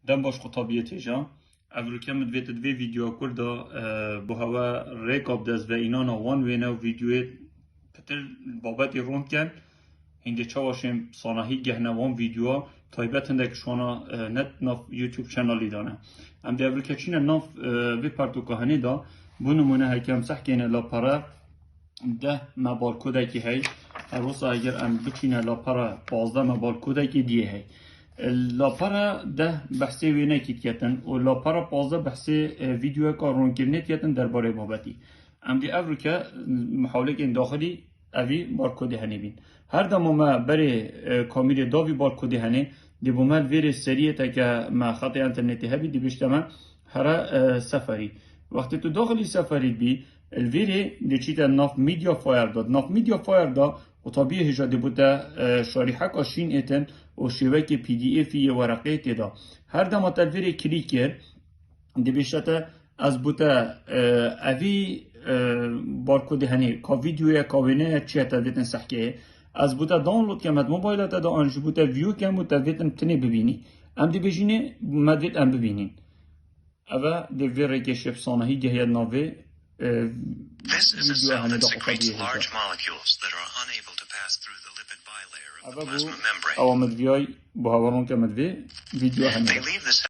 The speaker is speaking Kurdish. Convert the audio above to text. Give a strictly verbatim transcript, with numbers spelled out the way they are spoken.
Dem baş qutabiyê têja. Evroke min divêt di vê vîdyoya kur de, e, bi hewe rêka bi dest ve înana wan wêne û vîdyoyê pitir babetî rond ken. Hîndê çawa şêm sanahî gehne wan vîdyoya taybet hindek şwana, e, net nav YouTube channelî dane. Em dê evroke çîne nav, e, vê pertûka henê de. Bo nimûne heke em sehkêne lapara deh me barkodekî hey. Her wisa eger em biçîne lapara pazdeh me barkodekî diyê hey. Lapara deh behsê wênekî diketin û lapara pazdeh behsê, e, vîdyoyeka ronkirinê diketin derbarê babetî. Em dê evroke mihawlekên daxilî evî barkodê henê bîn. Her dema me berê, e, kamîrê davî barkodê henê, dê bo me li vêrê seriyê te ke me xetê enternetê hebî, dê bêjte me here, e, seferî. Wextê tu daxilî seferî bî, li vêrê dê çîte nav media fire de. Nav media fire de qutabiyê hêja dê bo te, e, şarîheka şîn êtin û şêwekê P D F yê wereqê tê de. Her dema te li vêrê kilîk kir, dê bêjte te ez bo te, e, evî, e, barkodê henê, ka vîdyoya, ka wêne ye, çi ye te vêtin sehkeyê. Ez bo te download kem, ez mobayla te de an jî bo te view kem û te vêtin tinê bibînî. Em dê bêjînê me divêt em bibînîn. Eve dê vê rêkê şêpsanahî gehiye navê, e, This is a vîdyoya cell henê that de secretes qutabiyê large hêja. Molecules that are unable to pass through the lipid bilayer of the Eve bû plasma membrane. Ewa min diviyay, bo hewe ronke min divê vîdyoya henê They de. Leave this